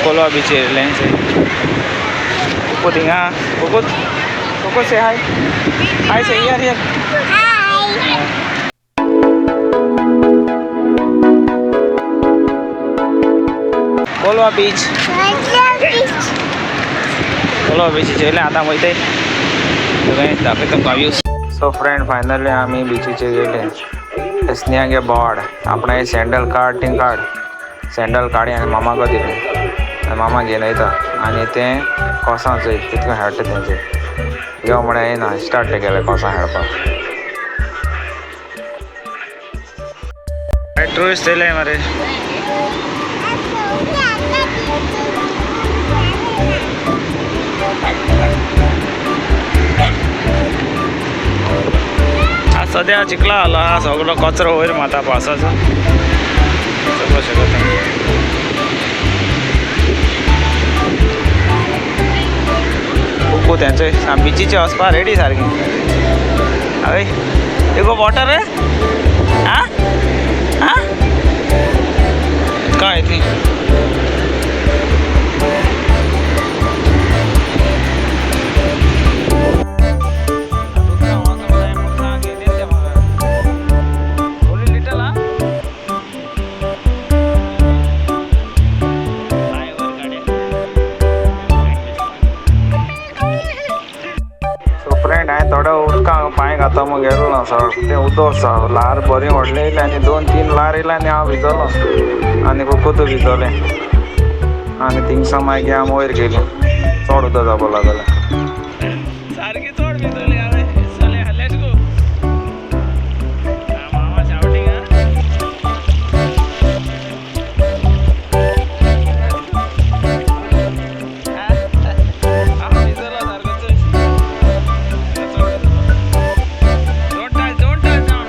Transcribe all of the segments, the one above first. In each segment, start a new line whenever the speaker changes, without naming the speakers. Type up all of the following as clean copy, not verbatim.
कोलवा बिचीर येयलें. कुकू थिंगा. Kuku, Kuku, say hi. Hi, say here, here.
Hi.
Colva beach. Colva बिचीचेर येयलें. आतां वयताय. दाखयता तुमकां व्यूज. सो फ्रेंड, फायनली आमी बिचीचेर येयले. स्नेहा गे बोर्ड. आपणें सँडल काड, थिंग काड. सँडल काडी आनी मामाक दिलें आनी मामा घेवन वयता. आनी तें कोसां चोय कितलें खेळटा तेंचे. यो म्हळ्यार येयना. स्टार्ट केलें कोसां खेळपाक. टुरिस्ट येयले मरे. आज सद्या चिखला आला, सगळो कचरो वयर मारता पावसाचो. सगळो शकता. कुकू तेंचे बिचीचे वचपा रेडी सारकी. हय, you go water रे. आं आं, काय ती? Little. So friend, हांवें थोड्या उदकां पांय घाता म्हूण गेलो ना सर. तें उदक आसा, ल्हार बरी व्हडलें येयलें आनी दोन तीन ल्हार येयलें आनी हांव भिजलो आनी कुकूत भिजोलें. आनी थिंगसावन मागीर आमी वयर गेलीं. चड उदक जावपाक लागलें. सारकी चड भिजोली हांवें. चल, let's go. मामा शावटिंग. हांव भिजलो सारको. चल. Don't touch, don't touch down.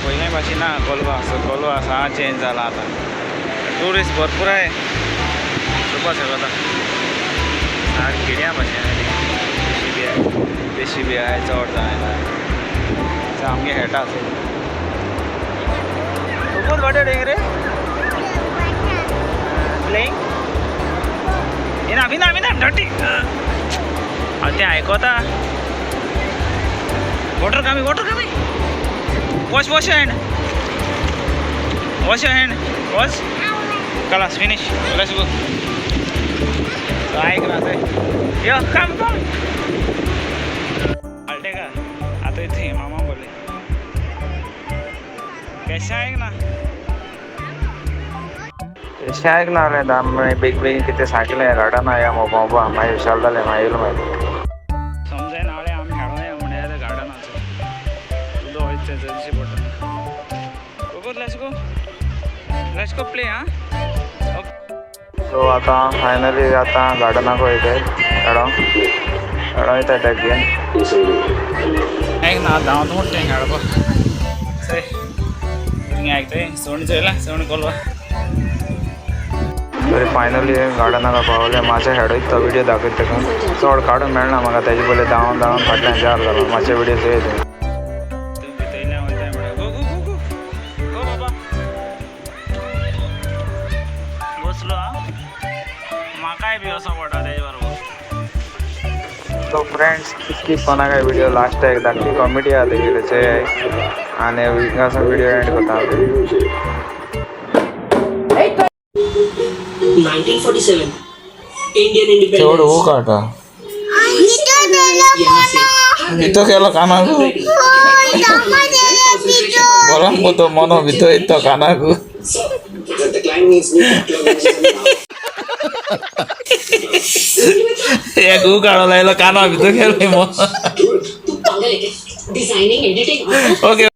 पयले भाशेन ना कोलवा. सो कोलवा आसा चेंज जाला आतां. टुरिस्ट भरपूर आहे. चोवपा शकता, सारकी किड्या भाशेन. पेशी बी आहे, पेशी बी आहे. चड जायना. आमगे खेळटा. खूबच what doing रे? Playing. Enough, enough, enough, dirty. हांव तें आयकोता. Water coming, water coming. Wash, wash your hand. Wash your hand. Wash. Khalas, finish. Let's go. So आयक ना ते. यो, come, come. आलटे का? आता इथे मामा बोले. कैसे आयक ना?
अशें आयकलां हांवें. बेगीन बेगीन कितें सांगलें गार्डना या मोपा मोपा. मागीर विशाल जालें, मागीर येयलो मागीर.
समजाय नावळे आमी खेळोया म्हणल्यार गार्डनाचो उदक वयता दिश्टी पडटा. Go, let's go, let's go play. आं.
सो आतां फायनली आतां गार्डनाक वयताय. खेळोंक खेळोंक वयता टॅक घेवन.
आयक ना, धांवत म्हणटा खेळपाक. चय, भुरगीं आयकताय. सवणीं चोयला, सवणीं कोलवा.
तरी फायनली गार्डनाक पावले. मातशें खेळयत तो व्हिडियो दाखयता ताका. चड काडूंक मेळना म्हाका. तेजे पयलीं धांवन धांवन फाटल्यान जार जालो. मातशें व्हिडियो चोय तुमी.
तूं भितरल्यान वयताय म्हळ्यार. गो गो गो गो गो बाबा. बसलो. आं, म्हाकाय बी असो पडटा तेजे बरोबर.
सो फ्रेंड्स, स्कीप कोनाकाय व्हिडियो. लास्ट एक धाकटी कॉमेडी आहा तेगेली, चोयाय आनी हिंगासून व्हिडियो एंड करता हांव.
1947, Indian independence.
काडटा.
यहाँ से
भितर गेलो कानाकू. বললাম তো মনো ভিতর তো কানাকু.
So, the client needs new technologies.
এক উ কাড়ো লাইলো, কানা ভিতর গেল.
तू पागल है क्या? Designing, editing.
Okay.